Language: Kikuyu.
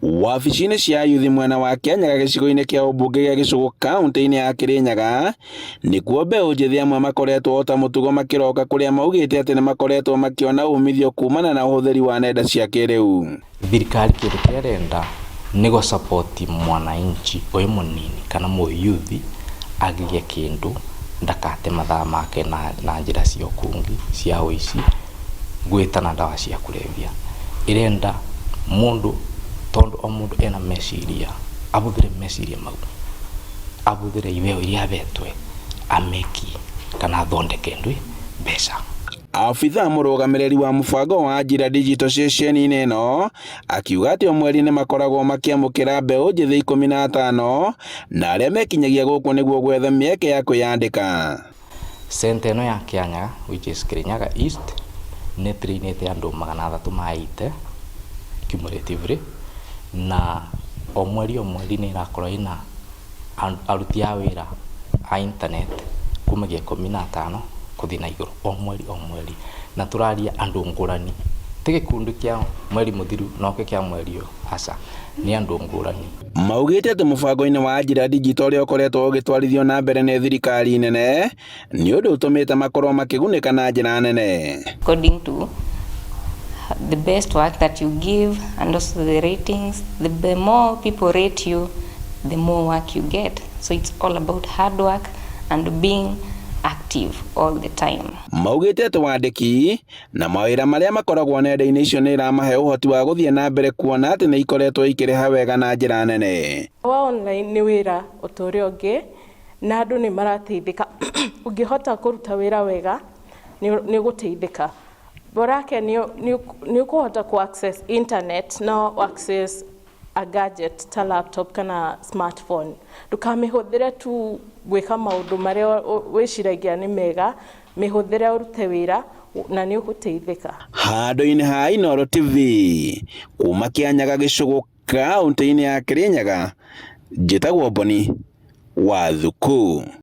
Wabici-inĩ cia yuthi mwena wa Kĩanyaga gĩcigo-inĩ kĩa ũmbunge gĩa Gĩcũgũ kaunti-inĩ ya Kĩrĩnyaga nĩkuo mbeũ njĩthĩ amwe makoretwo o ta mũtugo makĩroka kũrĩa maugĩte atĩ nĩ makoretwo makĩona umithio kumana na ũhũthĩri wa nenda cia kĩrĩu. Thirikari kĩndũ kĩrĩa ĩrenda nĩ gũ support mwananchi ũyũ mũnini kana mũyuthi agĩe kĩndũ ndakate mathaa make na njĩra cia ũkungi cia ũici gwĩtana ndawa cia kũrebia. Ĩrenda mũndũ tondũ o mũndũ ena meciria ahũthĩre meciria mau ahũthĩre iheo iria ahetwe amekie kana athondeke ndwĩ mbeca. Abithaa mũrũgamĩrĩri wa mũbango wa Ajira Digital ceceni-inĩ ĩno akiuga atĩ o mweri nĩ makoragwo makĩamũkĩra mbeũ njĩthĩ 15 na arĩa mekinyagia gũkũ nĩguo gwetha mĩeke ya kwĩyandĩka. Center ĩno ya Kĩanyaga, which is Kirinyaga East, nĩ trainĩte andũ 380 cumulatively, na o mweri o mweri nĩ ĩrakorwo ĩna aruti a wĩra a internet kumagia 15 gũthiĩ na igũrũ o mweri o mweri, na tũraria andũ ngũrani, ti gĩkundi kĩa mweri mũthiru na ũke kĩa mweri ũyũ, aca, nĩ andũ ngũrani. Maugĩte atĩ mũbango-inĩ wa Ajira Digital ũrĩa ũkoretwo ũgĩtwarithio na mbere nĩ thirikari nene nĩ ũndũ ũtũmĩte makorwo makĩgunĩka na njĩra nene. According to the best work that you give and also the ratings, the more people rate you, the more work you get. So it's all about hard work and being active all the time. Maugĩte atĩ wandĩki na mawĩra marĩa makoragwo nenda-inĩ icio nĩ iramahe ũhoti wa gũthiĩ na mbere kuona atĩ nĩ ikoretwo ikĩrĩha wega na njĩra nene. Wa online nĩ wĩra o ta ũrĩa ũngĩ na andũ nĩ marateithĩka. Ũngĩhota kũruta wĩra wega nĩ ũgũteithĩka. Borake nĩ ũkũhota kũ access internet no access a gadget ta laptop kana smartphone. Ndũkamĩhũthĩre tu gwĩka maũndũ marĩa wĩciragia nĩ mega, mĩhũthĩre ũrute wĩra na nĩ ũgũteithĩka. Handũ-inĩ ha Inooro TV kuma Kĩanyaga Gĩcũgũ kaunti-inĩ ya Kĩrĩnyaga, njĩtagwo Boni wa Thuku.